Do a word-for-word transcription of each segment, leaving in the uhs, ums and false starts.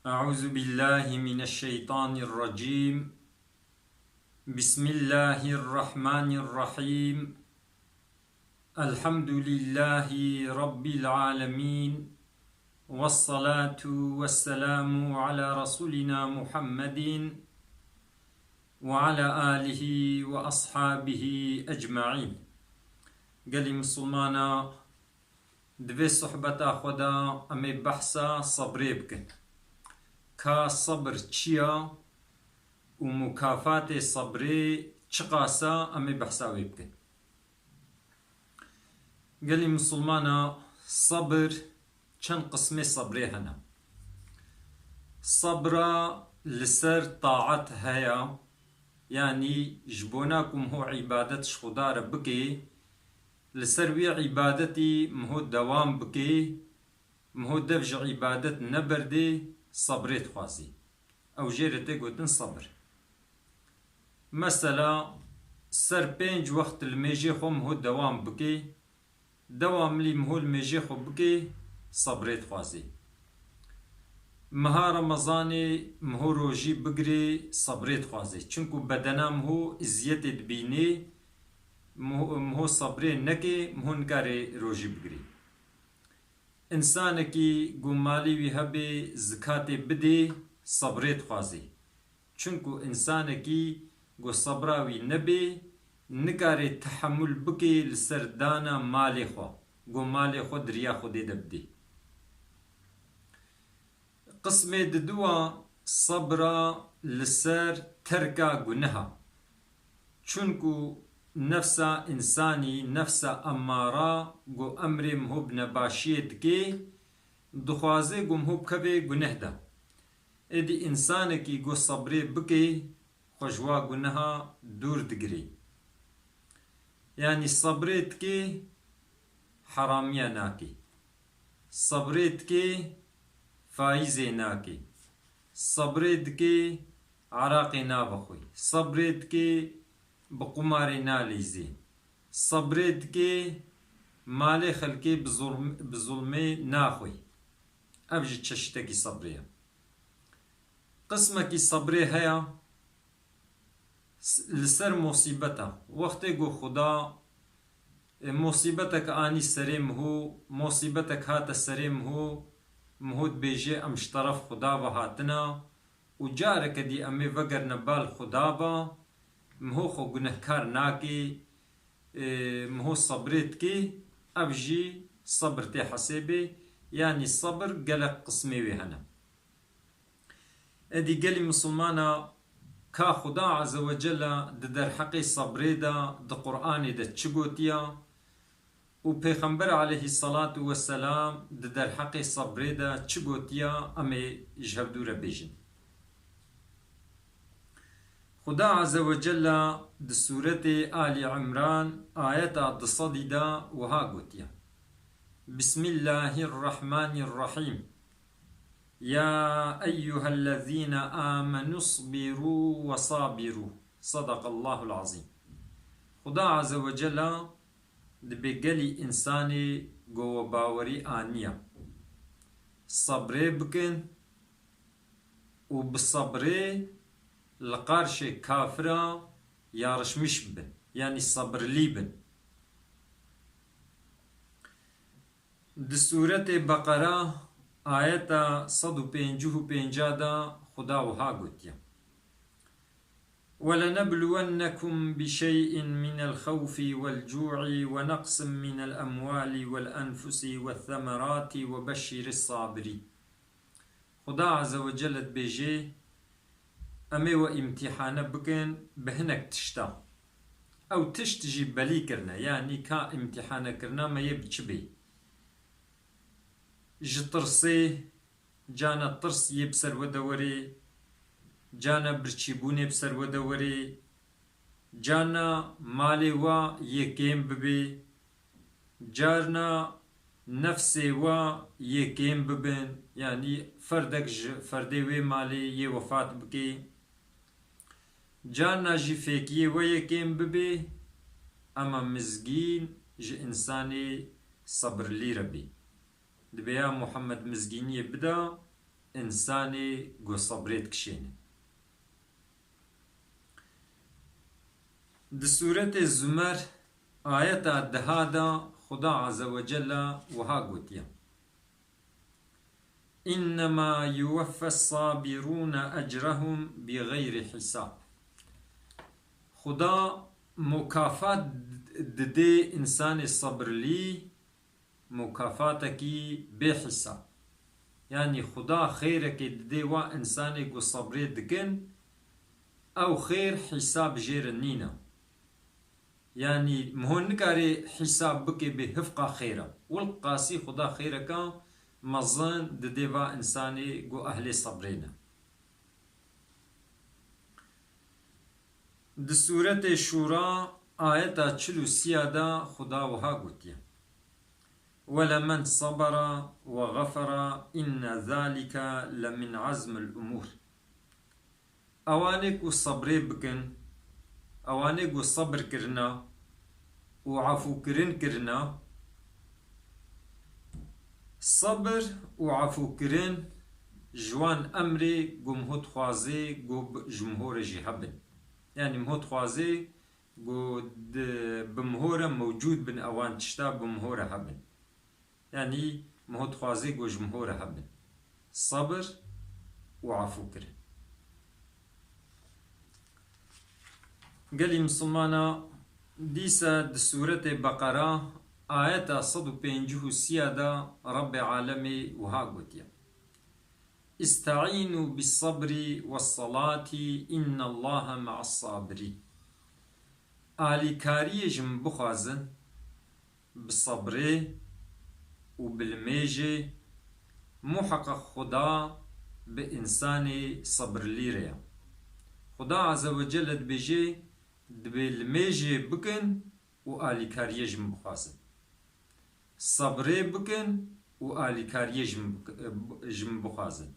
أعوذ بالله من الشيطان الرجيم. بسم الله الرحمن الرحيم. الحمد لله رب العالمين. والصلاة والسلام على رسولنا محمد وعلى آله وأصحابه أجمعين. Gelî Misilmana, di vê sohbeta xwe de em ê behsa sebrê bikin. Ka sebir çi ya û mukafatê sebrê çiqas e, em ê behsa wê bikin. Gelî Misilmana, sebir, çend qismê sebrê hene. Sebra li ser taet heye, yanî ji bona ku miho îbadet ji Xuda re bike, li ser wê îbadetî miho dewam bike, miho dev ji îbadet neberdê, sebrê dixwazî. Ew jê re tê gotin sebir. Mesela, ser pênc wext li mêjê xwe miho dewam bike, dewamlî miho li mêjê xwe bike, sebrê dixwazê. Meha Remezanê miho rojî bigirê, sebrê dixwazê. Çinku bedena miho iziyetê dibînê, miho, miho sebrê neke, miho nikarê rojî bigirê. Însanekî ku malê wî hebe zikatê bidê, sebrê dixwazê. Çinku însanekî ku sebra wî nebe, nikarê tehemul bike li ser dana malê xwe, ku malê xwe di riya Xwedê de bidê. Qismê diduwa sebra li ser terka guneha. Çunku nefsa însanî, nefsa emmara, ku emrê miho bi nebaşiyê dike, dixwaze ku miho bikeve guneh de. Êdî însanekî ku sebrê bike, xwe ji wa guneha dûr digirê. Yanî sebrê dike, heramiya nake. Sebrê dike, faîzê nake. Sebrê dike, eraqê navexwe. Sebrê dike, bi qumarê nalîze. Sebrê dike, malê xelkê bi zulm-, bi zulmê naxwe. Ev jî çeşitekî sebrê ye. Qismekî sebrê heye, s-, li ser musîbeta. Wextê ku Xuda, e, musîbetek anî serê miho, musîbetek hate serê miho, miho dibêje, em ji teref Xuda ve hatine û careke dî em ê vegerine bal Xuda ve, miho xwe gunehkar nake, e, miho sebrê dike, ev jî sebir tê hesêbê, yanî sebir gelek qismê wê hene. Êdî gelî misilmana, ka Xuda Azze ve Celle di derheqê sebrê de di Qur'anê de çi gotiya û Pêxember aleyhisselatu vesselam di derheqê sebrê de çi gotiya, em ê ji hevdû re bêjin. Xuda Azze ve Celle di sûretê Alî Imran ayeta du sedî de wiha gotiya: Bismillahirrahmanirrahîm. Ya eyyuhellezîne âmenû isbirû we sabirû. Sadakallahul azîm. Xuda Azze ve Celle dibê gelî însanê ku we bawerî aniya, sebrê bikin û bi sebrê li qarşê kafira yarişmiş bibin, yanî sebirlî bin. Di sûretê Beqera ayeta sed û pêncî û pênc de Xuda wiha gotiye: ولنبلونكم بشيء من الخوف والجوع ونقص من الأموال والأنفس والثمرات وبشر الصابرين. Xuda Azze ve Celle dibêje, em ê we îmtîhane bikin bi hinek tişta. Ew tişt jî belî kirine, yanî ka îmtîhanekirina me yê bi çi bê? Ji tirsê, carna tirs yê bi ser we de werê, carna birçîbûnê bi ser we de werê, carna malê we yê kêm bibê, carna nefsê we yê kêm bibin, yanî ferdek ji ferdê wê malê yê wefat bike. Carna jî fêkiyê we yê kêm bibê, ema mizgîn ji însanê sebirlî re bê. Dibê ya Muhammed mizgîniyê bida, însanê ku sebrê dikişêne. Di sûretê Zumer ayeta deha de Xuda Azze ve Celle wiha gotiye, "Innema yuweffes sabirûne ecrehum bi xeyrî hisab." Xuda mukafat didê însanê sabirlî, mukafatekî bê hisab. Yanî Xuda xêrekê didê wa însanê ku sebrê dikin, ew xêr hisab jê re nîne. Yanî miho nikarê hisab bike bê hifqa xêra. Wilqasî Xuda xêreka mezin didê va însanê ku ehlê sebrê ne. Di sûretê Şûra ayeta çil û sîya de Xuda wiha gotiye, "Welemen sabara ve xefera inne zalike le min azmil umûr." Ewanê ku sebrê bikin, ewanê ku sebir kirina û efûkirin kirina, sebir û efûkirin ji wan emrê ku miho dixwazê ku bi-, ji miho re jî hebin. Yanî miho dixwazê ku di, bi miho re mewcûd bin, ewan tişta bi miho re hebin. Yanî miho dixwazê ku ji miho re hebin. Sebir û efûkirin. Gelî misilmana, dîsa di sûretê Beqera ayeta sed û pêncî û sî de Rebbê Alemê wiha gotiye, "Îsteînû bis-sebrî wes-selatî, înnellahe me'as-sabirîn." Alîkariyê ji min bixwazin, bi sebrê û bi limêjê, muheqeq Xuda bi însanê sebirlî re ye. Xuda Azze ve Celle dibêje, dibê limêjê bikin û alîkariyê ji min bixwazin. Sebrê bikin û alîkariyê ji min bik-, ji min bixwazin.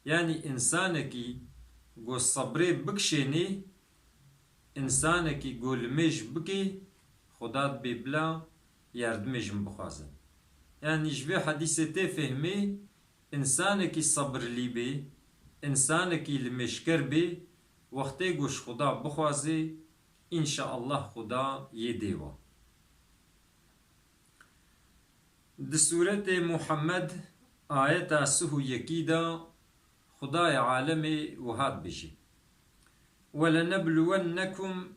Yanî însanekî ku sebrê bikişênê, însanekî ku limêj bikê, Xuda dibê bila yardimê ji min bixwaze. Yanî ji vê hedîsê tê fehmê, însanekî sebirlî bê, însanekî limêjker bê, wextê ku ji Xuda bixwaze, înşaallah Xuda yê dê wa. Di sûretê Muhammed ayeta sih û yekî de Xudayê alemê wiha dibêje, "Welenebluwennekum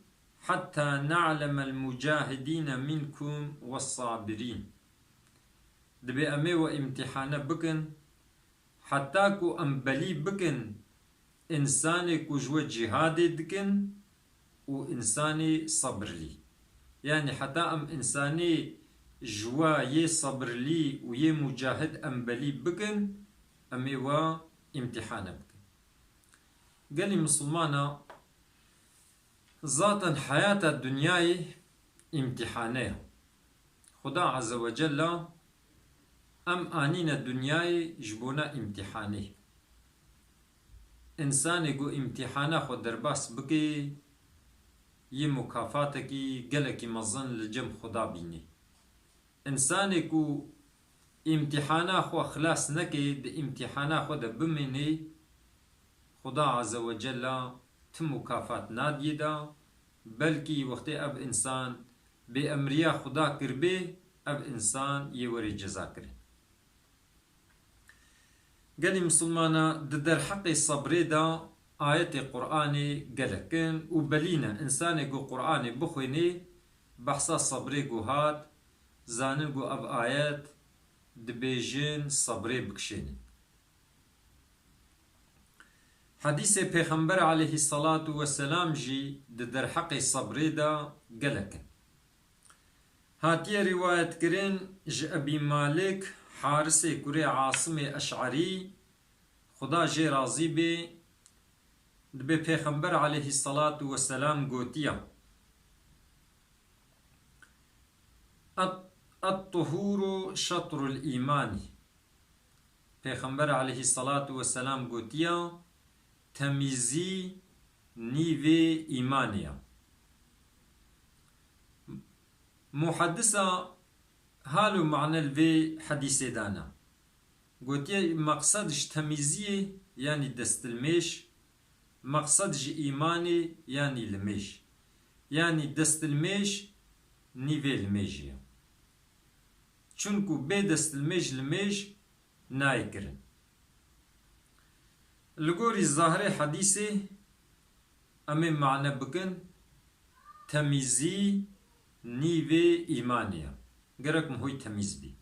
hetta na'lemel mucahidîne minkum wes-sabirîn." Dibê em ê we îmtîhane bikin, heta ku em belî bikin însanê ku ji we cîhadê dikin û însanê sebirlî. Yanî heta em însanê ji we yê sebirlî û yê mucahid em belî bikin, em ê we îmtîhane bikin. Gelî misilmana, zaten heyata dinyayê îmtîhane ye. Xuda Azze ve Celle em anîne dinyayê ji bona îmtîhanê. Însanê ku îmtîhana xwe derbas bike, yê mukafatekî gelekî mezin li cem Xuda bînê. Însanê ku îmtîhana xwe xilas neke, di îmtîhana xwe de bimînê, Xuda Azze ve Celle ti mukafat nadiyê de, belkî wextê ev însan bêemriya Xuda kiribê, ev însan yê werê cezakirin. Gelî misilmana, di derheqê sebrê de ayetê Qur'anê gelek in û belî ne, însanê ku Qur'anê bixwînê, behsa sebrê ku hat, zanin ku ev ayet dibêjin sebrê bikişênin. Hedîsê Pêxember aleyhisselatu vesselam jî di derheqê sebrê de gelek in. Hatiye rîwayetkirin ji Ebî Malik Harisê kurê Asimê Eş'erî, Xuda jê razî bê, dibê Pêxember aleyhisselatu vesselam gotiya, "Et-, et-tuhuru şetrul îmanî." Pêxember aleyhisselatu vesselam gotiya, "Temîzî nîvê îmanê ye." Muhedisa hal û mane li vê hedîsê dana. Gotiye, meqsed ji temîziyê, yanî destilmêj, meqsed ji îmanê, yanî limêj. Yanî destilmêj nîvê limêjê ye. Çunku bê destilmêj limêj nayê kirin. Li gorî zahirê hedîsê em ê mane bikin, temîzî nîvê îmanê ye. Gerek mihoy temîz bî.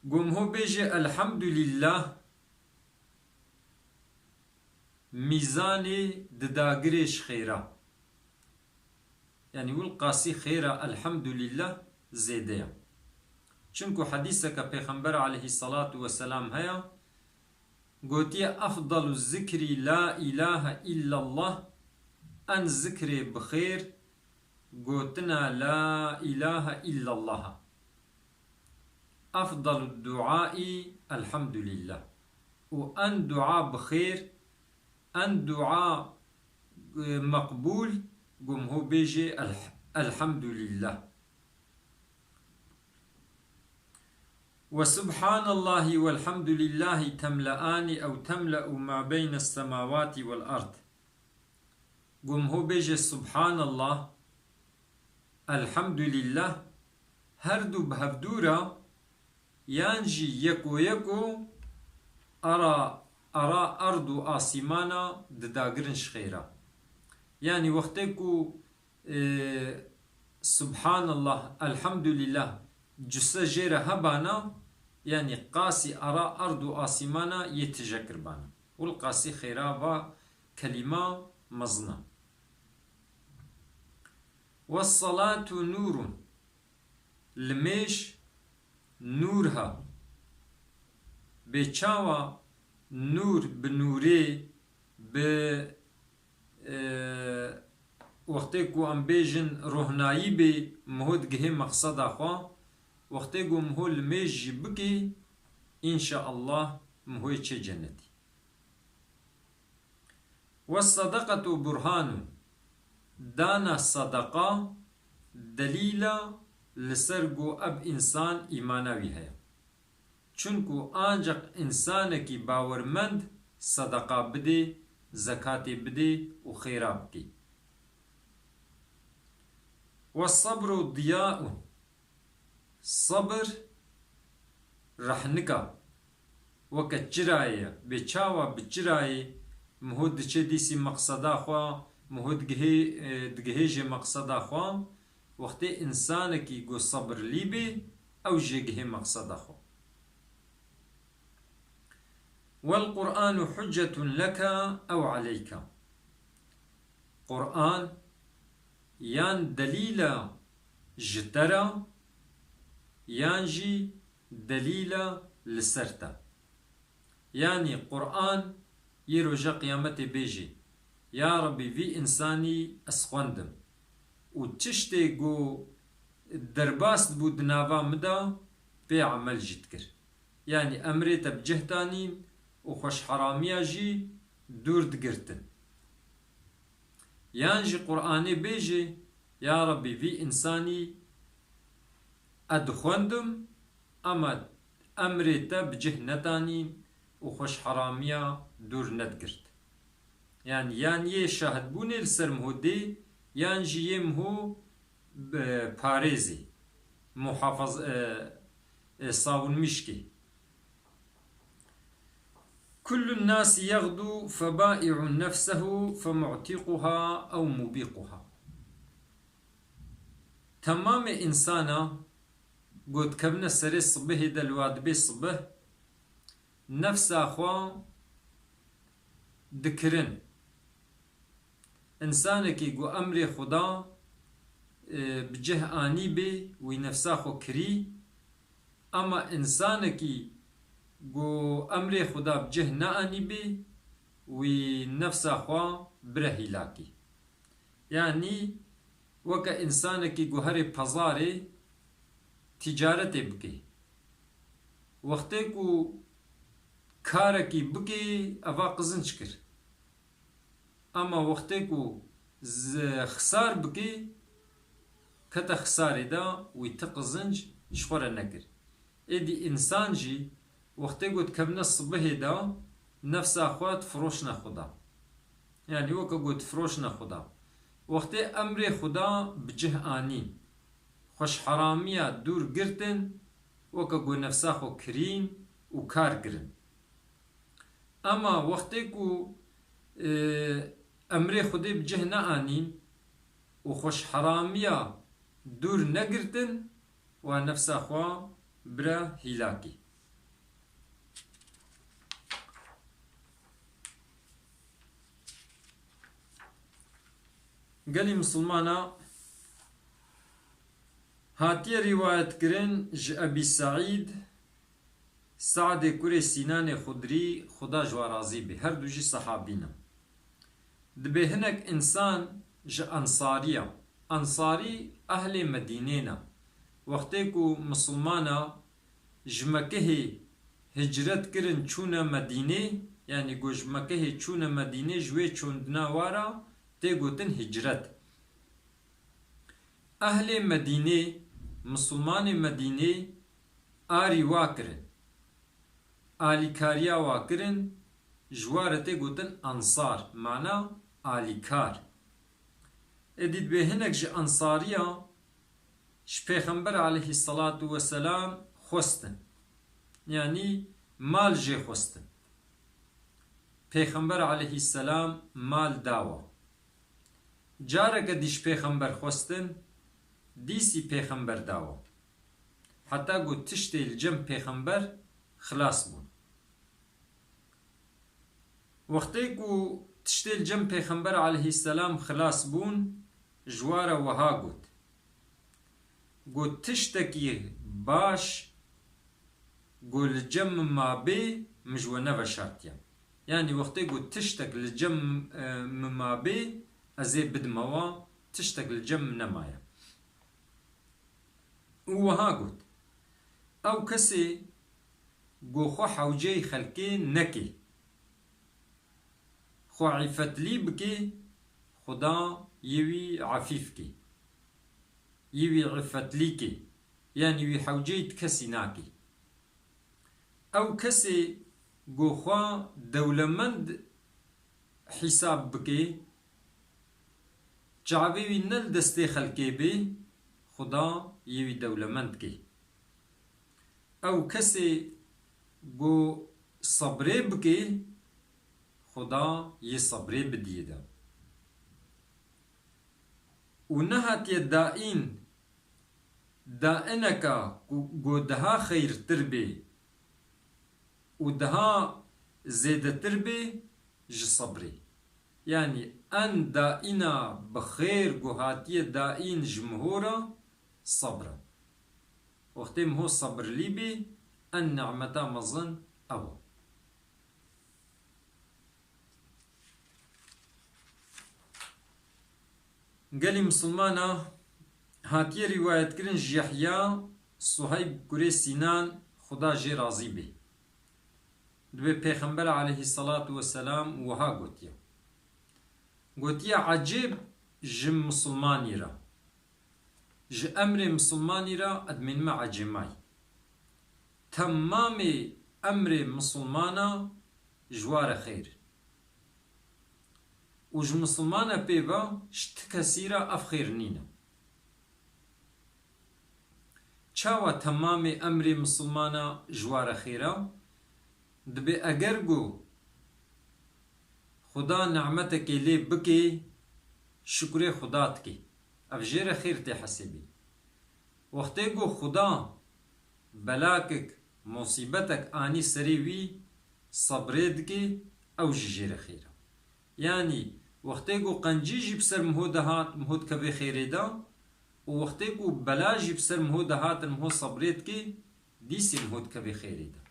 Go miho bêje, Elhamdulillah, mîzanê didagirê ji xêra. Yanî wilqasî xêra elhamdulillah zêde ye. Çunku hedîseke Pêxember aleyhissalatu vesselam heye, gotiye, "Efdalu zikrî la ilahe illallah", en zikrê bi xêr gotina la ilahe illallah. Efdalu duaî elhamdulillah. Û en dua bi xêr, en dua, e, meqbûl, go miho bêje elh-, elhamdulillah. Ve subhanallahi velhamdulillahi temleani ew temle'u ma beynes semawati vel ard. Go miho bêje subhanallah, elhamdulillah, her du bi hevdû re, yan jî yeko yeko ara, ara erd û asîmana didagirin ji xêra. Yanî wextê ku, e, Subhanallah, Elhamdulillah, cuse jê re hebana, yanî qasî ara erd û asîmana yê tije kiribana. Wilqasî xêra va kelîma mezin e. Wessalatu nûrun. Limêj nûr ha. Bê çawa nûr bi nûrê, bi, e, wextê ku em bêjin rohnayî bê, miho digihê meqseda xwe, wextê ku miho limêj jî bikê, înşaallah mihoyê çê cenetî. Wes-sadaqatu burhanun. Dana sadaqa delîla li ser ku ev însan îmana wî heye. Çunku ancaq însanekî bawermend sadaqa bidê, zekatê bidê û xêra bikê. Wes-sabru diyaun. Sebir rehnika, weke çirayê ye. Bê çawa bi çirayê miho diçe dîsî meqseda xwe, miho digihê, e, digihêjê meqseda xwe, wextê însanekî ku sebirlî bê, ew jêgihê meqseda xwe. Wel Qur'anu huccetun leke ew aleyke. Qur'an yan delîla ji te re, yan jî delîla li ser te. Yanî Qur'an yê roja qiyametê bêjê, Ya Rebî, vî însanî ez xwendim û tiştê ku derbas dibû di nava min de, pê emel jî dikir. Yanî emrê te bi cih danîn û xweşheramiya jî dûr digirtin. Yan jî Qur'anê bêjê, Ya Rebî, vî însanî ez dixwendim, ema emrê te bi cih nedanîn û xweşheramiya dûr nedigirt. Yanî yan yê şahidbûnê li ser miho dê, yan jî yê miho bi parêzê, muhafaz-, e, e, savunmîşkê. Kullun nasi yexdu febai'un nefsehu femu'tiquha ew mubiquha. Temamê însana ku dikevine serê sibihê de li wa dibê sibih, nefsa xwe dikirin. Însanekî ku emrê Xuda, e, bi cih anîbê, wî nefsa xwe kirî, ema însanekî ku emrê Xuda bi cih neanîbê, wî nefsa xwe bire hîlakî. Yanî weke însanekî ku herê pezarê tîcaretê bikê. Wextê ku karekî bikê, eva qizinc kir. Ema wextê ku zi-, xisar bikê, kete xisarê de, wî ti qizinc ji xwe re nekir. Êdî însan jî wextê ku dikevne sibihê de nefsa xwe difiroşne Xuda. Yanî weke ku difiroşne Xuda. Wextê emrê Xuda bi cih anîn, xweşheramiya dûr girtin, weke ku nefsa xwe kirîn û kar kirin. Ema wextê ku, e, emrê Xwedê bi cih neanîn û xweşheramiya dûr negirtin, wa nefsa xwe bire hîlakê. Gelî misilmana hatiye rîwayetkirin ji Ebî Seîd, Se'dê kurê Sînanê Xudrî, Xuda ji wa razî bê, her du jî sehabî ne. Dibê hinek însan ji Ensariya. Ensarî ehlê Medînê ne. Wextê ku misilmana ji Mekehê hicret kirin çûne Medînê, yanî ku ji Mekehê çûne Medînê, ji wê çûndina wa re tê gotin hicret. Ehlê Medînê, misilmanê Medînê arî wa kirin. Alîkariya wa kirin, ji wa re tê gotin Ensar, mana alîkar. Êdî dibê hinek ji Ensariya ji Pêxember aleyhisselatu vesselam xwestin. Yanî mal jê xwestin. Pêxember aleyhisselam mal dawa. Careke dî ji Pêxember xwestin, dîsî Pêxember dawa. Heta ku tiştê li cem Pêxember xilas bûn. Wextê ku tiştê li cem Pêxember aleyhisselam xilas bûn, ji wa re wiha got, got, tiştekî baş ku li cem min mabê, min ji we neveşartiye. Yanî wextê ku tiştek li cem, e, min mabê, ez ê bidime wan, tiştek li cem min nemaye. Û wiha got, ew kesê ku xwe hewceyî xelkê neke, xwe îfetlî bike, Xuda yê wî efîf ke, yê wî îfetlî ke, yanî wî hewceyî ti kesî nake. Ew kesê ku xwe dewlemend hîsab bike, çavê wî ne li destê xelkê bê, Xuda yê wî dewlemend ke. Ew kesê ku sebrê bike, Xuda yê sebrê bidiyê de. Û nehatiye daîn, daîneka ku, ku daha xeyrtir bê û daha zêdetir bê ji sebrê. Yanî en daîna bi xêr ku hatiye daîn ji miho re, sebr e. Wextê miho sebrlî bê, en nimeta mezin ew e. Gelî misilmana hatiye rîwayetkirin ji Yehya, Suheyb kurê Sînan, Xuda jê razî bê. Dibê Pêxember aleyhisselatu vesselam wiha gotiye. Gotiye, ecêb ji misilmanî re. Ji emrê misilmanî re edmên me ecêmay. Temamê emrê misilmana ji wa re xêr. Û ji misilmana pê ve ji ti kesî re ev xêr nîne. Çawa temamê emrê misilmana ji wa re xêr e? Dibê eger ku Xuda nimetekê lê bikê, şukrê Xuda dikê. Ev jê re xêr tê hesêbî. Wextê ku Xuda belakek, musîbetek anî serê wî, sebrê dikê, ew jî jê re xêr e. Yanî, wextê ku qencî jî bi ser miho de hat, miho dikeve xêrê de, û wextê ku bela jî bi ser miho de hatin, miho sebrê dikê, dîsê miho dikeve xêrê de.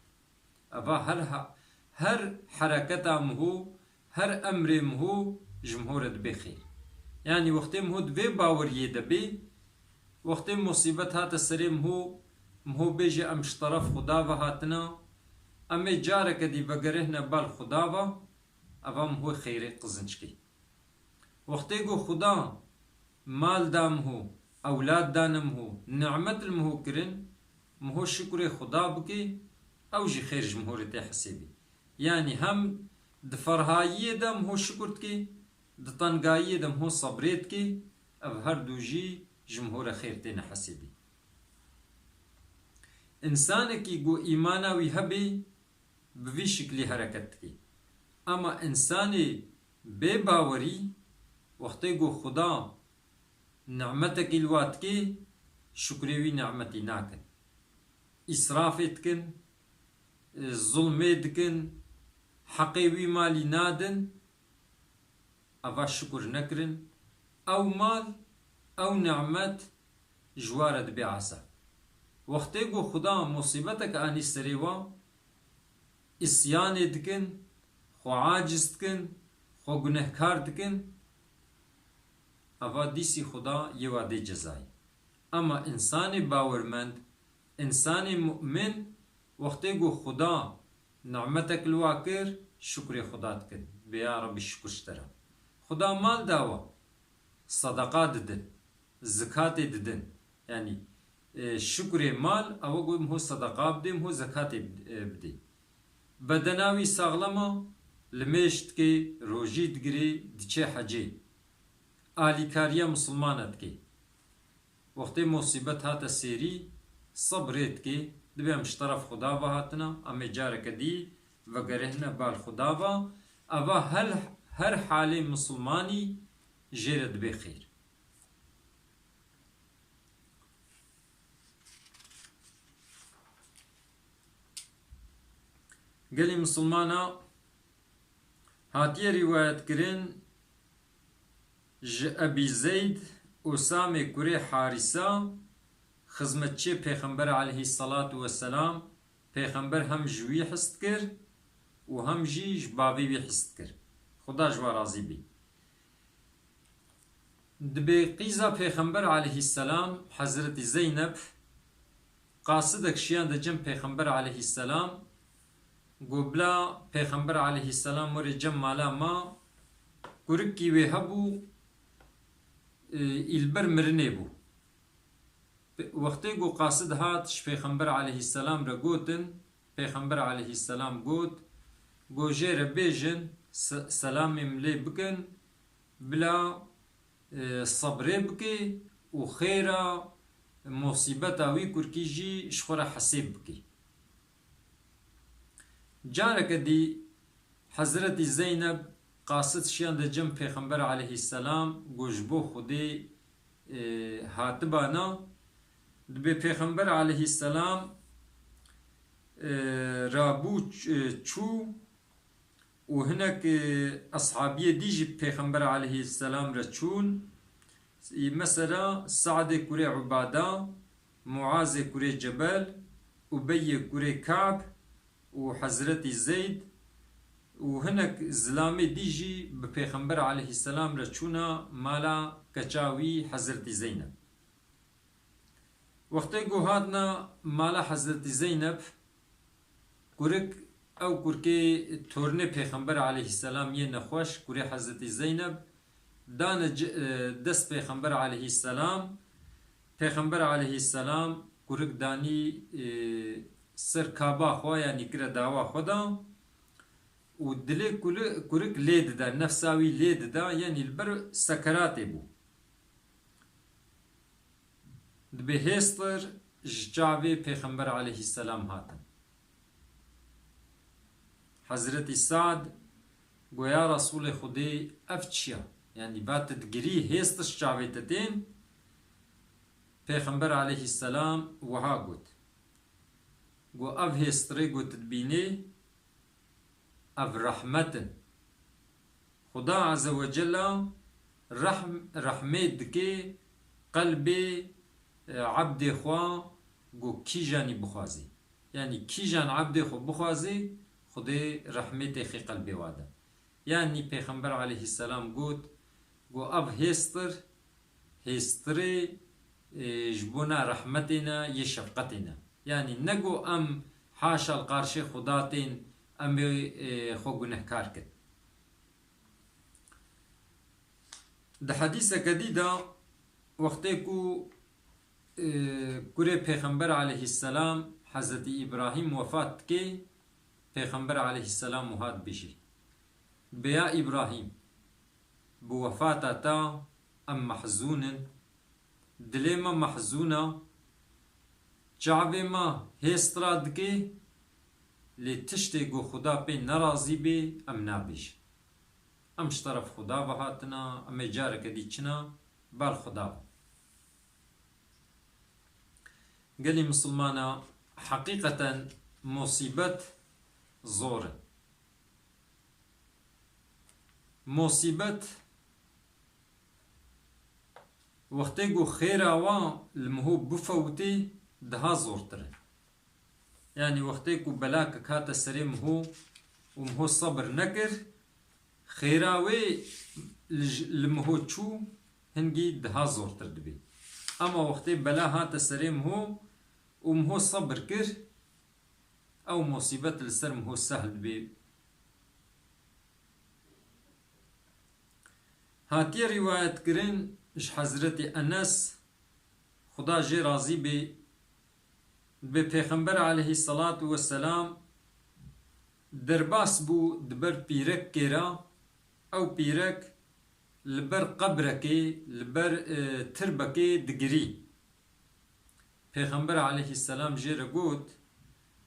Eva her ha-, her hereketa miho, her emrê miho ji miho re dibe xêr. Yanî wextê miho di vê baweriyê de bê, wextê musîbet hate serê miho, miho bêje em ji teref Xuda ve hatine, em ê careke dî vegerihne bal Xuda ve, eva miho xêrê qizinçkê. Wextê ku Xuda mal da miho, ewlad dane miho, nimet li miho kirin, miho şukurê Xuda bike, ew jî xêr ji miho re tê hesêbê. Yanî hem di ferhayiyê de miho şukur dike, di tengayiyê de miho sebrê dike, ev her du jî ji miho re xêr têne hesêbê. Însanekî ku îmana wî hebe, bi vî şiklî hereket dike. Ema însanê bê bawerî, wextê ku Xuda nimetekî li wa dike, şukurê wî nimetî nakin. Îsrafê dikin, zulmê dikin, heqê wî malî nadin, eva şukur nekirin, ew mal, ew nimet ji wa re dibe ezab. Wextê ku Xuda musîbetek anî serê wa, îsyanê dikin, xwe aciz dikin, xwe gunehkar dikin, eva dîsî Xuda yê wa dê cezayê. Ema însanê bawermend, însanê mu'min, wextê ku Xuda nimetek li wa kir, şukurê Xuda dikin. Bê ya Rebî şukur ji te re. Xuda mal dawa, sedeqa didin, zikatê didin. Yanî, e, şukurê mal, ew ku miho sedeqa bidê, miho zekatê, e, bidê. Bedena wî saxlema, limêj dike, rojî digirê, diçe hecê. Alîkariya misilmana dike. Wextê musîbet hate sêrî, sebrê dike, dibe em ji teref Xuda ve hatine, em ê careke dî vegerihne bal Xuda ve, eva hel-, her halê misilmanî jê re dibe xêr. Gelî misilmana hatiye rîwayetkirin, ji Ebî Zeyd Usamê kurê Harîsa, xizmetçiyê Pêxember aleyhisselatu vesselam, Pêxember hem ji wî his dikir û hem jî ji bavê wî his dikir. Xuda ji we razî bî. Dibê qîza Pêxember aleyhisselam, Hezretî Zeynep, qasidek şiyande cem Pêxember aleyhisselam, got bila Pêxember aleyhisselam were cem mala ma, kurikî wê hebû, e, î li ber mirinê bû. Pe-, wextê ku qasid hat ji Pêxember aleyhisselam re gotin, Pêxember aleyhisselam got, got jê re bêjin, se-, selamê min lê bikin, bila, e, sebrê bike û xêra musîbeta wî kurkî jî ji xwe re hesêb bike. Careke dî Hezretî Zeyneb qasid şiyande cem Pêxember aleyhisselam, got ji bo Xwedê, e, hatibana, dibê Pêxember aleyhisselam, e, rabû ç-, e, çû û hinek, e, eshabiyê dî jî Pêxember aleyhisselam re çûn. Mesela Sa'dê kurê Ubada, Muazê kurê Cebel, Ubeyê kurê Ka'b û Hezretî Zeyd û hinek zilamê dî jî bi Pêxember aleyhisselam re çûna mala keça wî Hezretî Zeyneb. Wextê ku hatna mala Hezretî Zeyneb, kurik, ew kurkê tornê Pêxember aleyhisselam yê nexweş, kurê Hezretî Zeyneb, dane ci-, e, dest Pêxember aleyhisselam, Pêxember aleyhisselam kurik danî, e, ser kaba xwe, yanî kire dawa xwe da û dilê kuli-, kurik lê dida, nefsa wî lê dida, yanî li ber sekeratê bû. Dibê hêstir ji çavê Pêxember aleyhisselam hatin. Hezretî Sa'd got, ya Resûlê Xwedê, ev çi ya? Yanî, va tu digirî, hêstir ji çavê te tên? Pêxember aleyhisselam wiha got, got, ev hêstirê ku tu dibînî, ev rehmet in. Xuda Azze ve Cella rehm-, rehmê dike qelbê, e, ebdê xwe ku kîjanî bixwazî. Yanî kîjan ebdê xwe bixwazî, Xwedê rehmê têxê qelbê wa de. Yanî Pêxember aleyhisselam got, got, ev hêstir, hêstirê, e, ji bona rehmetê ne, yê şefqetê ne. Yanî nego em haşa li qarşê Xuda tên, em ê, e, xwe gunehkar kin. Di hedîseke dî de wextê ku, e, kurê Pêxember aleyhisselam, Hezretî Îbrahîm wefat dike, Pêxember aleyhisselam wiha dibêje: Bê ya Îbrahîm, bi wefata te em mehzûn in, dilê me mehzûn e, çavê me hêst ra dike, lê tiştê ku Xuda pê nerazî bê, em nabêjin. Em ji teref Xuda ve hatina, em ê careke dî çina bal Xuda ve. Gelî misilmana, heqîqeten musîbet zor in. Musîbet wextê ku xêra wan li miho bifewtê, daha zortir in. Yanî wextê ku belakek hate serê miho û miho sebir nekir, xêra wê li j-, li miho çû, hingî daha zortir dibê. Ema wextê bela hate serê miho û miho sebir kir, ew musîbet li ser miho sehl dibê. Hatiye rîwayetkirin ji Hezretî Enes, Xuda jê razî bê, dibê Pêxember aleyhisselatu vesselam derbas bû di ber pîrekê re, ew pîrek li ber qebrekê, li ber, e, tirbekê digirî. Pêxember aleyhisselam jê re got,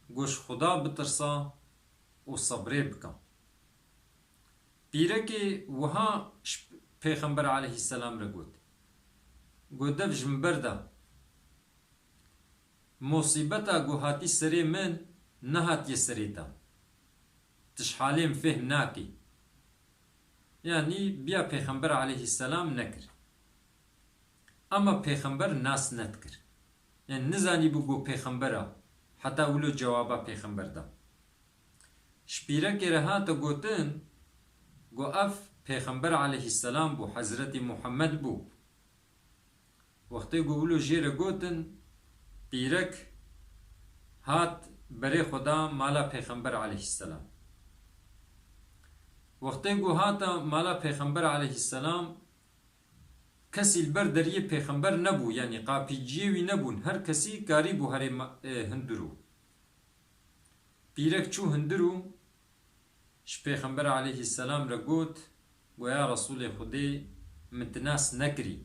got, ji Xuda bitirsa û sebrê bike. Pîrekê wiha ji Pêxember aleyhisselam re got, got, dev ji min berda. Musîbeta ku hatî serê min nehatiye serê te. Tu ji halê min fêhm nakî. Yanî biya Pêxember aleyhisselam nekir. Ema Pêxember nas nedikir. Yanî nizanîbû ku Pêxember e, heta wilo cewaba Pêxember da. Ji pîrekê re hate gotin, got, ev Pêxember aleyhisselam bû, Hezretî Muhammed bû. Wextê ku wilo jê re gotin, pîrek hat berê xwe da mala Pêxember aleyhisselam. Wextê ku hate mala Pêxember aleyhisselam, kesî li ber deriyê Pêxember nebû, yanî qapîciyê wî nebûn, her kesî karîbû herê ma-, e, hundir û. Pîrek çû hundir û ji Pêxember aleyhisselam re got, got, ya Resûlê Xwedê, min tu nas nekirî,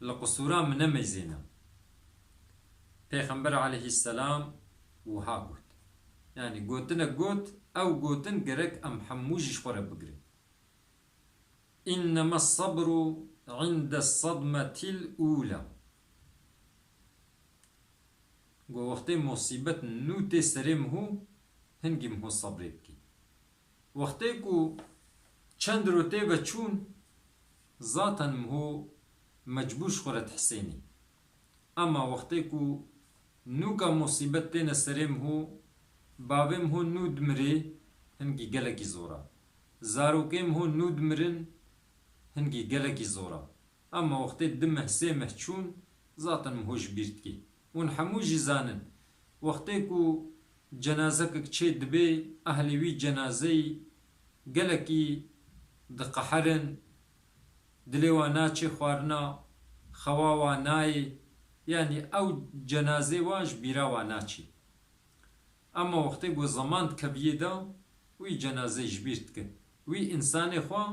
li qisûra min nemeyzêne. Pêxember aleyhisselam wiha got. Yanî gotinek got, ew gotin gerek em hemû jî ji xwe re bigirin. İnnemes sabru indes sadmetil ula. Got, wextê musîbet nû tê serê miho, hingî miho sebrê bikî. Wextê ku çend rotê ve çûn, zaten miho mecbûr ji xwe re dihisênî. Ema wextê ku nûka musîbet têne serê miho, bavê miho nû dimirê, hingî gelekî zor a. Zarokê miho nû dimirin, hingî gelekî zor a. Ema wextê du meh, sê meh çûn, zaten miho ji bîr dikê. Hûn hemû jî zanin, wextê ku cenazekek çê dibe, ehlê wî cenazeyî gelekî diqeherin, dilê wan naçê xwarina, xewa wan nayê, yanî ew cenazê wan ji bîra wan naçê. Ema wextê ku zeman dikeviyê de, wî cenazeyê ji bîr dikin. Wî însanê xwe,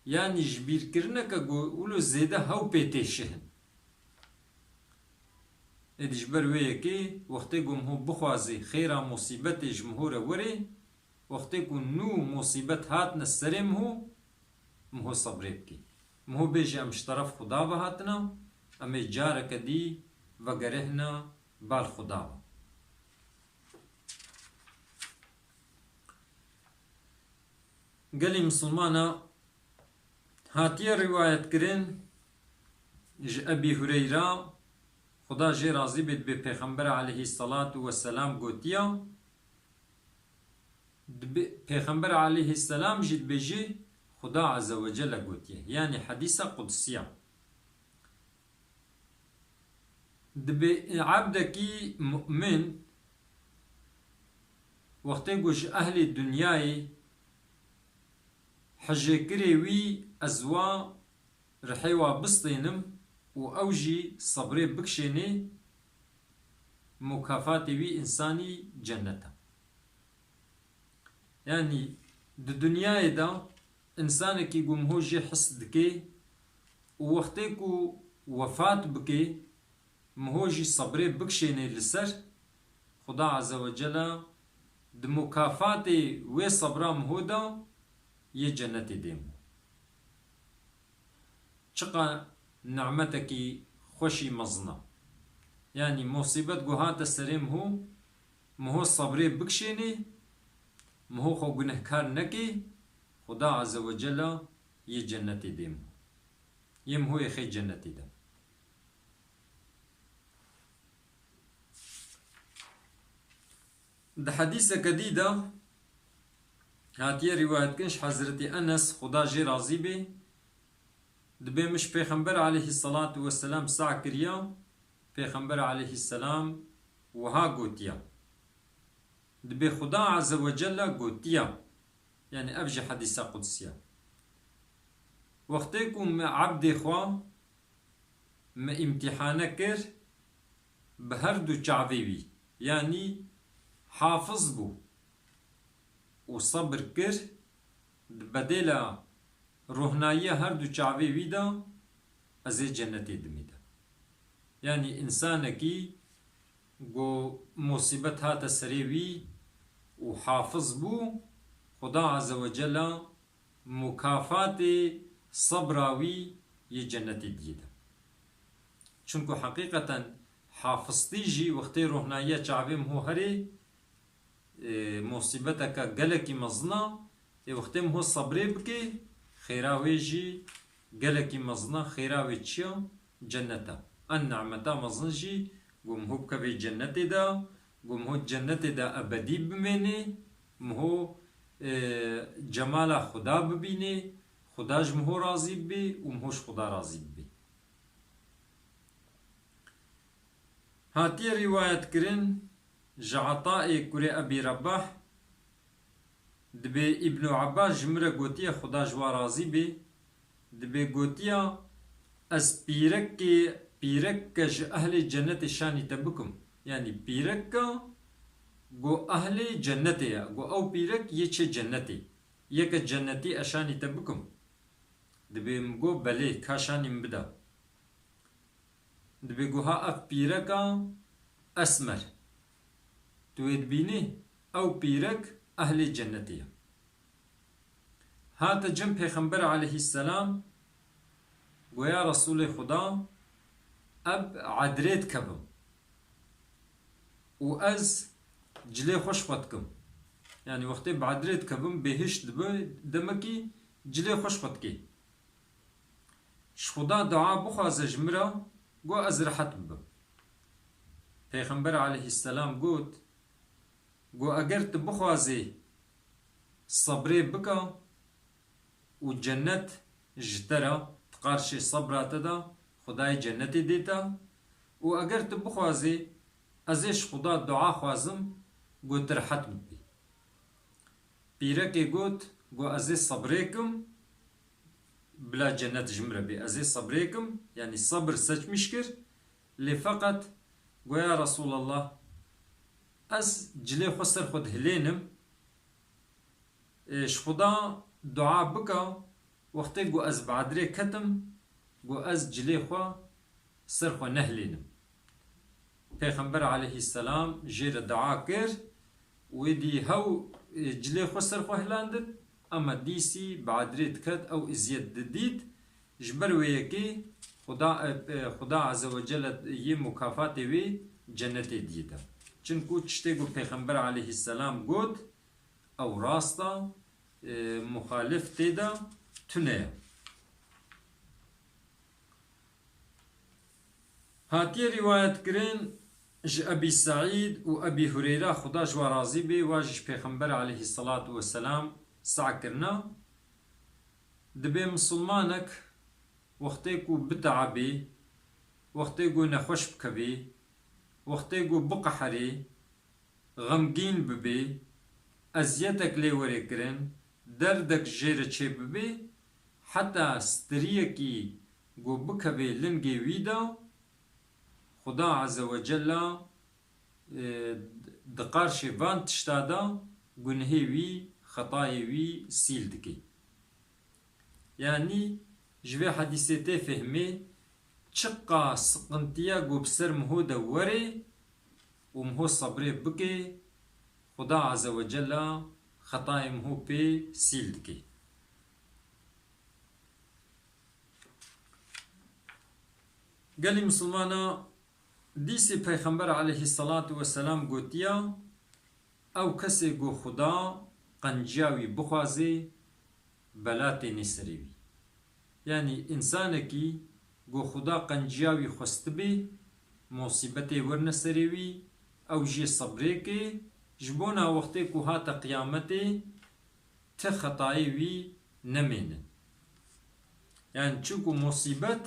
yanî ji bîrkirineke ku wilo zêde hew pê tê şihin. Êdî ji ber wê yekê, wextê ku miho bixwazê xêra musîbetê ji miho re were, wextê ku nû musîbet hatine serê miho, miho sebrê bikê. Miho bêje, em ji teref Xuda ve hatina, em ê careke dî vegerihna bal Xuda ve. Gelî misilmana, hatiye rîwayetkirin ji Ebî Hureyra, Xuda jê razî bê, dibê Pêxember aleyhisselatu vesselam gotiya, Dibe-, Pêxember aleyhisselam jî dibêjî, Xuda Azze ve Celle gotiye. Yanî hedîsa qudsiya. Dibe ebdekî mu'min wextê ku ji ehlê dinyayê hejêkirê wî ez wa rihê wa bistênim, û ew jî sebrê bikişênê, mukafatê wî însanî cennet e. Yanî di dinyayê de însanekî ku miho jê his dike û wextê ku wefat bike, miho jî sebrê bikişênê li ser, Xuda Azze ve Celle di mukafatê wê sebra miho de yê cennetê dê miho. Çiqa nimetekî xweşî mezin e. Yanî musîbet ku hate serê miho, miho sebrê bikişênê, miho xwe gunehkar nekê, Xuda Azze ve Celle yê cennetê dê miho. Yê miho yê xê cennetê de. Di hedîseke dî de hatiye rîwayetkirin ji Hezretî Enes, Xuda jê razî bê, dibê min ji Pêxember aleyhisselatu vesselam seh kiriya, Pêxember aleyhisselam wiha gotiya. Dibê Xuda Azze ve Celle gotiya, yanî ev jî hedîsa qudsiya. Wextê ku me ebdê xwe me îmtîhane kir bi her du çavê wî, yanî hafiz bû û sebir kir, di bedêla rohnayiya her du çavê wî de ez ê cennetê dimî de. Yanî însanekî ku musîbet hate serê wî û hafiz bû, Xuda Azze ve Celle mukafatê sebra wî yê cennetê diyê de. Çunku heqîqeten hafiztî jî wextê rohnayiya çavê miho herê, e, musîbeteke gelekî mezin a, ê wextê miho sebrê bike, xêra wê jî gelekî mezin a, xêra wê çi ya? Cennet e. En nimeta mezin jî ku miho bikevê cennetê de, ku miho cennetê de ebedî bimênê, miho, e, cemala Xuda bibînê, Xuda ji miho razî bibê û miho ji Xuda razî bibê. Hatiye rîwayetkirin ji Etaê kurê Ebî Rebah, dibê Îbnû Ebbas ji min re gotiye, Xuda ji wa razî bê, dibê gotiya, ez pîrekê, pîrekeke ji ehlê cennetê şanî te bikim. Yanî pîrekeke ku ehlê cennetê ye, ku ew pîrek yê çê cennetê, yeke cennetî ez şanî te bikim. Dibê min got, belê, ka şanî min bide. Dibê got, ha ev pîreka esmer tu wê dibînî, ew pîrek ehlê cennetê ye. Hate cem Pêxember aleyhisselam, got, ya Resûlê Xuda, ez bi edrê dikevim û ez cilê xwe ji xwe dikim. Yanî wextê bi edrê dikevim, bêhişt dibe, demekî cilê xwe ji xwe dikê. Ji Xuda dua bixwaze ji min re, got ez rehet bibim. Pêxember aleyhisselam got, got eger tu bixwazê sebrê bika û cennet ji te re di qarşê sebra te de, Xwedayê cennetê dê te û eger tu bixwazê ez ê ji Xuda dua xwazim, got tu rehet bibî. Pîrekê got, got ez ê sebrê kim, bila cennet ji min re bê, ez ê sebrê kim, yanî sebir seçmîş kir, lê feqet got ya Resûlallah, ez cilê xwe ser xwe dihilênim, e, ji Xuda dua bika, wextê got ez bi edrê ketim, got ez cilê xwe ser xwe nehilênim. Pêxember aleyhisselam jê re dua kir û êdî hew, e, cilê xwe ser xwe hilandin, ema dîsî bi edrê diket, ew eziyet didît. Ji ber wê yekê Xuda, e, e, Xuda Azze ve Celle yê mukafatê wê cennetê diyê de. Çinku tiştê ku Pêxember aleyhisselam got, ew rast e, e, muxalif tê de tune ye. Hatiye rîwayet kirin ji Ebî Seîd û Ebî Hureyra, Xuda ji wan razî bê, wa jî ji Pêxember aleyhisselatu vesselam seh kirina. Dibê misilmanek wextê ku biteebê, wextê ku nexweş bikevê, wextê ku biqeherê, xemgîn bibê, eziyetek lê were kirin, derdek jê re çêbibê, heta stiriyekî ku bikevê lingê wî de, Xuda Azze ve Cella, e, di qarşê van tişta de gunehê wî, xetayê wî sîl dike. Yanî ji vê hedîsê tê fehmê, çiqa siqintiya ku bi ser miho de were û miho sebrê bike, Xuda Azze ve Cella xetayê miho pê sîl dike. Gelî misilmana, dîsî Peyxember aleyhisselatu vesselam gotiya, ew kesê ku Xuda qenciya wî bixwazê, bela tênê serê wî. Yanî însanekî ku Xuda qenciya wî xwestibê, musîbetê werine serê wî, ew jê sebrê ke, ji bona wextê ku hate qiyametê, ti xetayê wî nemênin. Yanî çunku musîbet,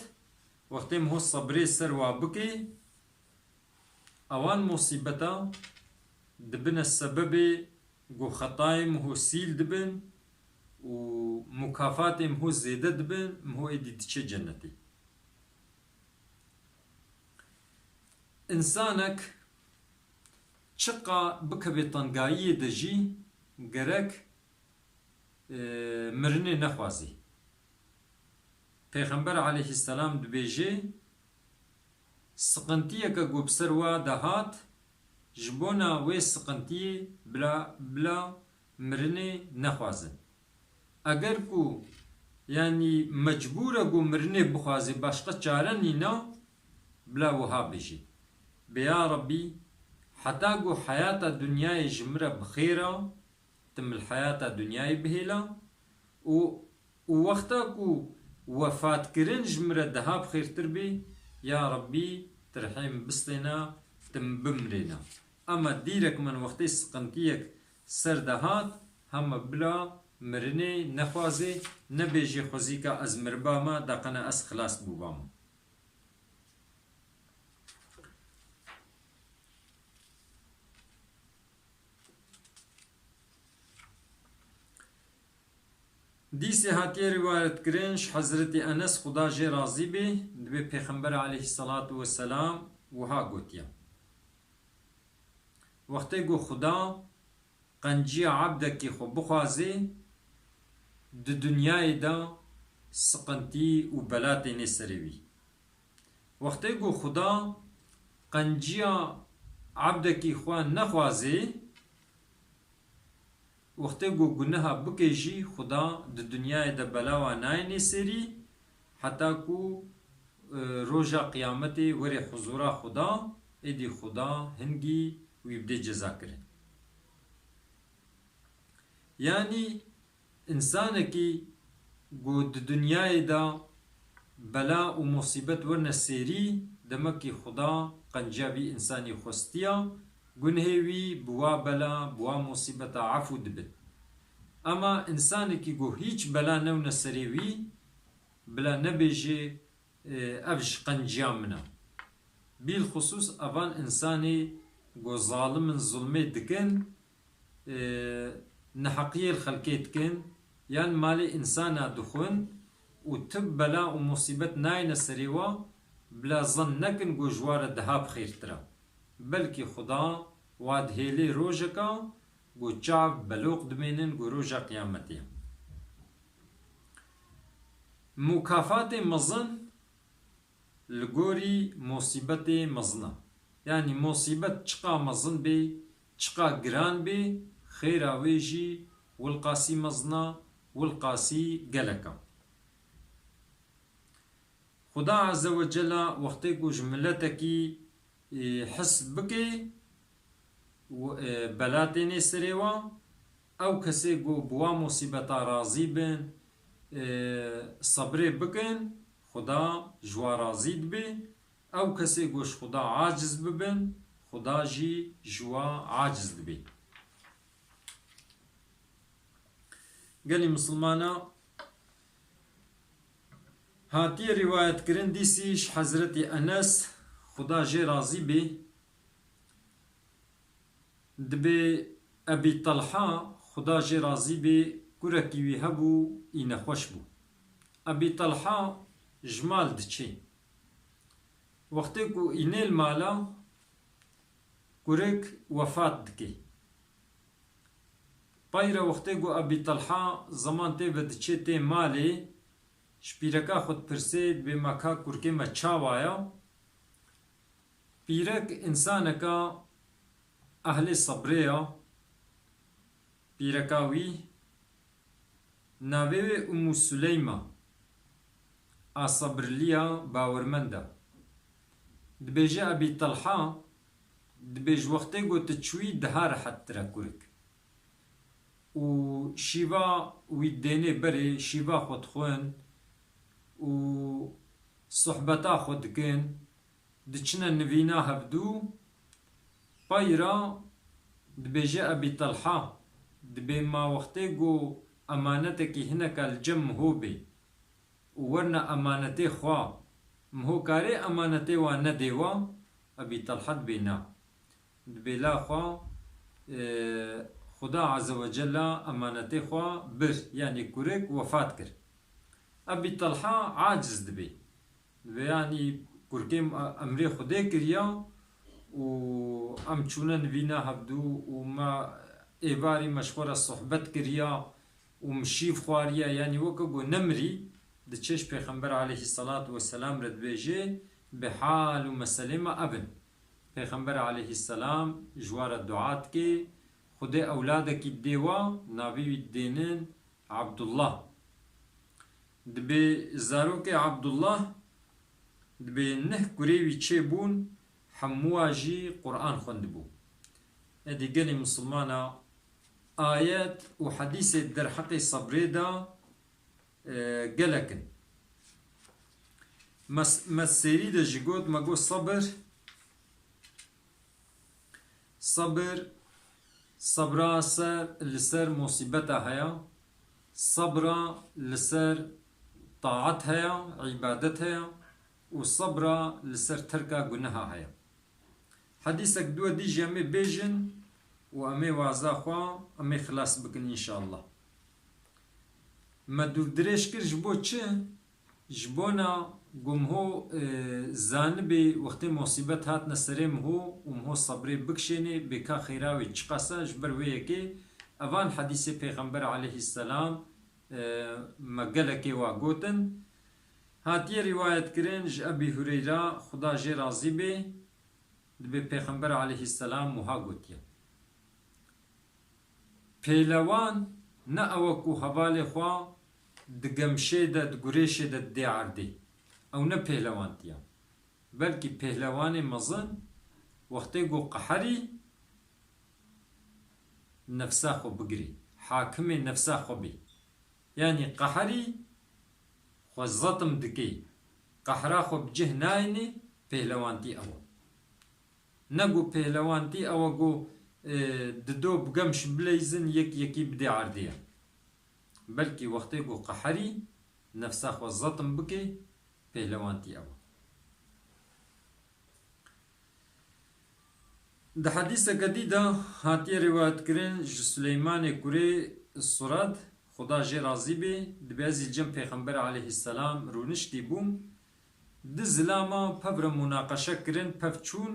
wextê miho sebrê ser wa bike, ewan musîbeta dibine sebebê ku xetayê miho sîl dibin û mukafatê miho zêde dibin, miho êdî diçe cennetê. Însanek çiqa bikeve tengayiyê de jî gerek, e, mirinê nexwazî. Pêxember aleyhisselam dibêje, siqintiyeke ku bi ser wa de hat, ji bona wê siqintiyê bila, bila mirinê nexwazin. Eger ku, yanî mecbûr e ku mirinê bixwazê, başqa çare nîna, bila wiha bêjê. Bê ya Rebbî, heta ku heyata dinyayê ji min re bi xêr a, tu min li heyata dinyayê bihêla û, û wexta ku wefatkirin ji min re daha bi xêrtir bê, ya Rebbî, tu rihê min bistêna, tu min bimirêna. Ema dîrek min wextê siqintiyek ser de hat, hema bila mirinê nexwazê, nebêjê xwezîka ez miribama, da qena ez xilas bûbama. Dîsê hatiye rîwayetkirin ji Hezretî Enes, Xuda jê razî bê, dibê Pêxember aleyhisselatu vesselam wiha gotiye, wextê ku Xuda qenciya ebdekî xwe bixwazê, di dinyayê de siqintî û bela tênê serê wî. Wextê ku Xuda qenciya ebdekî xwe nexwazê, wextê ku guneha bike jî, Xuda di dinyayê de belawa nayênê serî, heta ku, e, roja qiyametê werê huzûra Xuda, êdî Xuda hingî wî bidê ceza kirin. Yanî, însanekî ku di dinyayê de bela û musîbet werine sêrî, demekî Xuda qenciya vî însanî xwestiya, gunhê wî bi wa bela, bi wa musîbeta efû dibin. Ema însanekî ku hîç bela newne serê wî, bila nebêjê, e, ev ji qenciya min e. Bîlxusûs evan însanê ku zalim in, zulmê dikin, e, neheqiyê li xelkê dikin, yan malê însana dixwin û tib bela û musîbet nayêne serê wa, bila zan nekin ku ji wa re daha bi xêrtir e. Belkî Xuda wa dihêlê rojeka ku çav beloq dimênin ku roja qiyametê ye. Mukafatê mezin li gorî musîbetê mezin e. Yanî musîbet çiqa mezin bê, çiqa giran bê, xêra wê jî wilqasî mezin e, wilqasî gelek e. Xuda Azze ve Cella wextê ku ji miletekî, e, his bike, û, e, bela tênê serê wa, ew kesê ku bi wa musîbeta razî bin, e, sebrê bikin, Xuda ji wa razî dibe. Ew kesê ku ji Xuda aciz bibin, Xuda jî ji wa aciz dibe. Gelî misilmana, hatiye rîwayetkirin dîsî ji Hezretî Enes, Xuda jê razî bê, dibê Ebî Talha, Xuda jê razî bê, kurekî wî hebû, î nexweş bû. Ebî Talha ji mal diçê. Wextê ku înê li mala, kurik wefat dike. Peyre wextê ku Ebî Telha zeman tê ve diçê tê malê, ji pîreka xwe dipirsê, dibê, "Ma ka kurkê me çawa ya?" Pîrek însaneka ehlê sebrê ya. Pîreka wî navê wê Ummu Suleyma a sebirliya bawermend e. Dibêje Ebî Telha, dibê ji wextê ku tu çûyî daha rehettir e kurik. Û şîva wî dênê berê, şîva xwe dixwin û sohbeta xwe dikin. Diçine nivîna hevdû, peyra dibêje Ebî Telha, dibê ma wextê ku emanetekî hineka li cem Miho bê û werna emanetê xwe, Miho karê emanetê wa nedê wa? Ebî Telha dibê na. Dibê la xwe, e, Xuda Azze ve Cella emanetê xwe bir, yanî kurik wefat kir. Ebî Telha aciz dibê. Dibê, yanî kurkê em-, emrê Xwedê kiriya û em çûne nivîna hevdû û me êvarî me ji xwe re sohbet kiriya û min şîv xwariye, yanî weke ku nemirî, diçe ji Pêxember aleyhisselatu vesselam re dibêje, bi hal û meselê me ev in. Pêxember aleyhisselam ji wa re dua dike, Xwedê ewladekî didê wa, navê wî didênin Abdullah. Dibê zarokê Abdullah, dibê neh kurê wî çêbûn, hemûwa jî Quran xwendibû. Êdî gelê misilmana ayet û hedîsê derheqê sebrê de, e, gelek in. Mes-, me serî de jî got, me got, sebir, Sabir, sabra ser, li ser musîbeta heye, sabra li ser taat heye, îbadet heye û sabra li ser terka guneha heye. Hedîsek duwe dî jî em ê bêjin û em ê waza xwe, em ê xilas bikin înşallah. Me dûvdirêj kir ji bo çi? Ji bona ku Miho, e, zanibê wextê musîbet hatine serê Miho û Miho sebrê bikişênê, bê ka xêra wê çiqas e, ji ber wê yekê evan hedîsê Pêxember aleyhisselam, e, me gelekê wa gotin. Hatiye rîwayet kirin ji Ebî Hureyra, Xuda jê razî bê, dibê Pêxember aleyhisselam wiha gotiye. Pêlewan ne ew e ku hevalê xwe di gemşê de, di gureşê de didê erdê. Ew ne pêlewantiye. Belkî pêlewanê mezin wextê ku qeherî nefsa xwe bigirê, hakimê nefsa xwe bê. Yanî qeherî xwe zetim dikê, qehra xwe bi cih nayênê, pêlewantî ew e. Ne ku pêlewantî ew e ku, e, dido bi gemş bileyzin, yek yekî bidê erdê ye. Belkî wextê ku qeherî nefsa xwe zetim bikê, pêlewantî ew e. Di hedîseke dî de hatiye rîwayetkirin ji Suleymanê kurê Surad, Xuda jê razî bê, dibê ez jî li cem Pêxember aleyhisselam rûniştî bûm. Du zilama pev re munaqeşe kirin, pev çûn,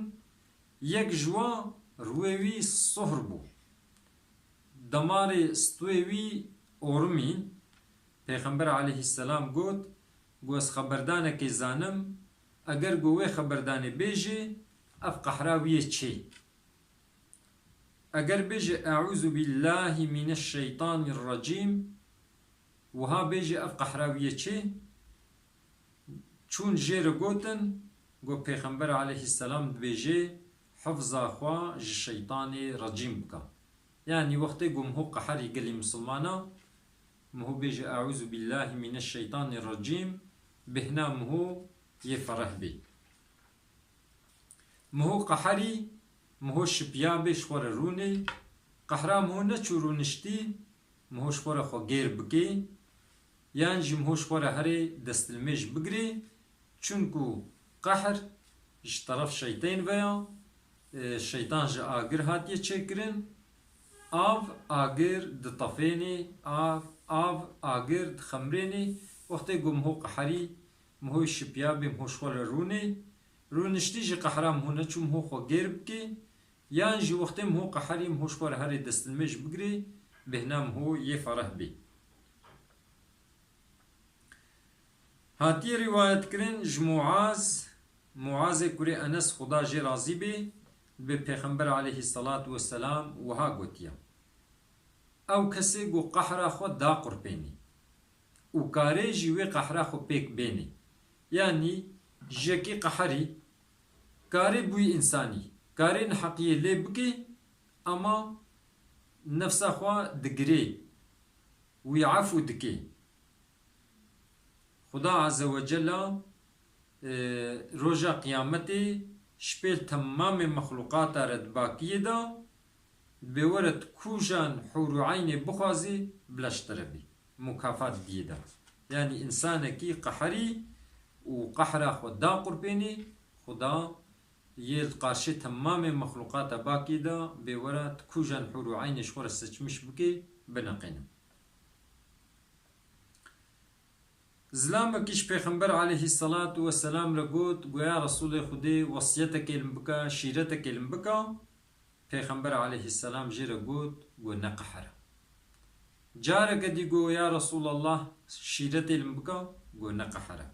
yek ji wa rûyê wî sohr bû. Demarê stûyê wî orimîn. Pêxember aleyhisselam got, got, ez xeberdanekê zanim, eger got wê xeberdanê bêjê, ev qehra wî yê çê. Eger bêje, "Eûzu billahî mîneşşeytanîrrecîm", wiha bêje, ev qehra wî yê çê. Çûn jê re gotin, got, Pêxember aleyhisselam dibêje, "Hifza xwe ji şeytanê recîm bike." Yanî wextê ku Miho qeherî gelî misilmana, Miho bêje, "Eûzu billahî mîneşşeytanîrrecîm", bêhna Miho yê fereh bê. Miho qeherî, Miho şipiya bê ji xwe re rûnê. Qehra Miho neçû rûniştî, Miho ji xwe re xwe gêr bikê, yan jî Miho ji xwe re herê destilmêj bigirê, çunku qehr ji teref şeytên ve ya, e, şeytan ji agir hatiye çêkirin. Av, agir ditefênê, av, av, agir dixemrênê. Wextê ku Miho qeherî, Miho şipiya bê, miho ji xwe re rûnê. Rûniştî jî qehra miho neçû, miho xwe gêr bikê. Yan jî wextê miho qeherî, miho ji xwe re herê destilmêj bigirê, bêhna miho yê fereh bê. Hatiye rîwayetkirin ji Muaz, Muazê kurê Enes, Xuda jê razî bê, bi Pêxember aleyhisselatu vesselam wiha gotiye: Ew kesê ku qehra xwe da qurpênê û karê jî wê qehra xwe pêk bênê. Yanî ji yekî qeherî, karê bûyî însanî, karê neheqiyê lê bikê, ama nefsa xwe digirê, wî efû dikê. Xuda Azze ve Cella, e, roja Qiyametê ji pêl temamê mexluqata re di bakiyê de, dibê were tu kûjan hûr û eynê bixwazî, bila ji te re bî. Mukafat diyê de. Yanî însanekî qeherî û qehra xwe da qurpênê, Xuda yê li qarşê temamê mexluqata bakiyê de bê were tu kûjan hûr û eynê ji xwe re seçmiş bikê, bineqêne. Zilamekî ji Pêxember aleyhisselatu vesselam re got, got: Ya Resûlê Xwedê, wesiyetekê li min bike, şîretekê li min bike. Pêxember aleyhisselam jê re got, got: Neqehire. Careke dî got: Ya Resûlallah, şîretê li min bike, got: Neqehire.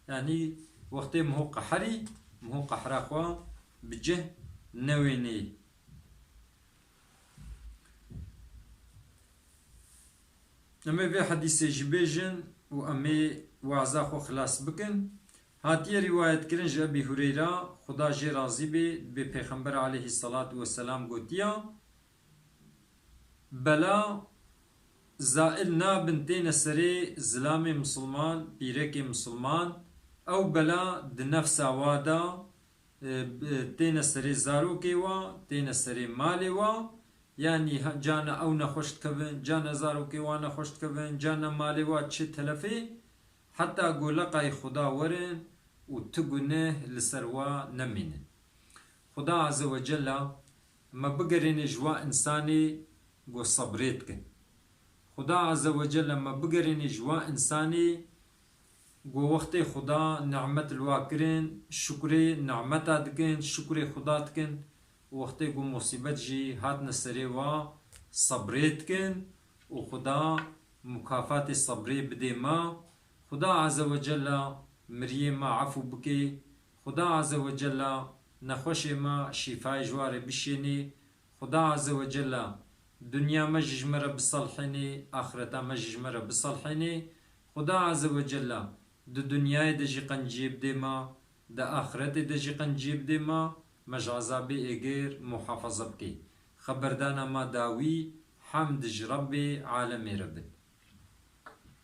Yanî wextê miho qeherî, miho qehra xwe bi cih newênê. Em ê vê hedîsê jî bêjin û em ê waza xwe xilas bikin. Hatiye rîwayetkirin ji Ebî Hureyra, Xuda jê razî bê, dibê Pêxember aleyhisselatu vesselam gotiya: Bela zail nabin têne serê zilamê misilman, pîrekê misilman, ew bela di nefsa wa de, e, b-, têne serê zarokê wa, têne serê malê wa, yanî he-, cana ew nexweş dikevin, cana zarokê wa nexweş dikevin, cana malê wa çi telefê, heta ku leqay Xuda werin û ti guneh li ser wa nemînin. Xuda Azze ve Cella me bigerêne ji wa însanê ku sebrê dikin. Xuda Azze ve Celle me bigerîne ji wa însanê ku wextê Xuda nimet li wa kirin, şukurê nimeta dikin, şukurê Xuda dikin, û wextê ku musîbet jî hatine serê wa, sebrê dikin û Xuda mukafatê sebrê bidê me. Xuda Azze ve Celle miriyê me efû bike. Xuda Azze ve Celle nexweşê me şîfayê ji wa re bişêne. Xuda Azze ve Celle dinya me jî ji me re biselhêne, axireta me jî ji me re biselhêne. Xuda Azze ve Celle di dinyayê de jî qenciyê bidê me, di axiretê de jî qenciyê bidê me, me ji ezabê êgêr muhafaza bike. Xeberdana me dawî, hemd ji Rebbê alemê re bin.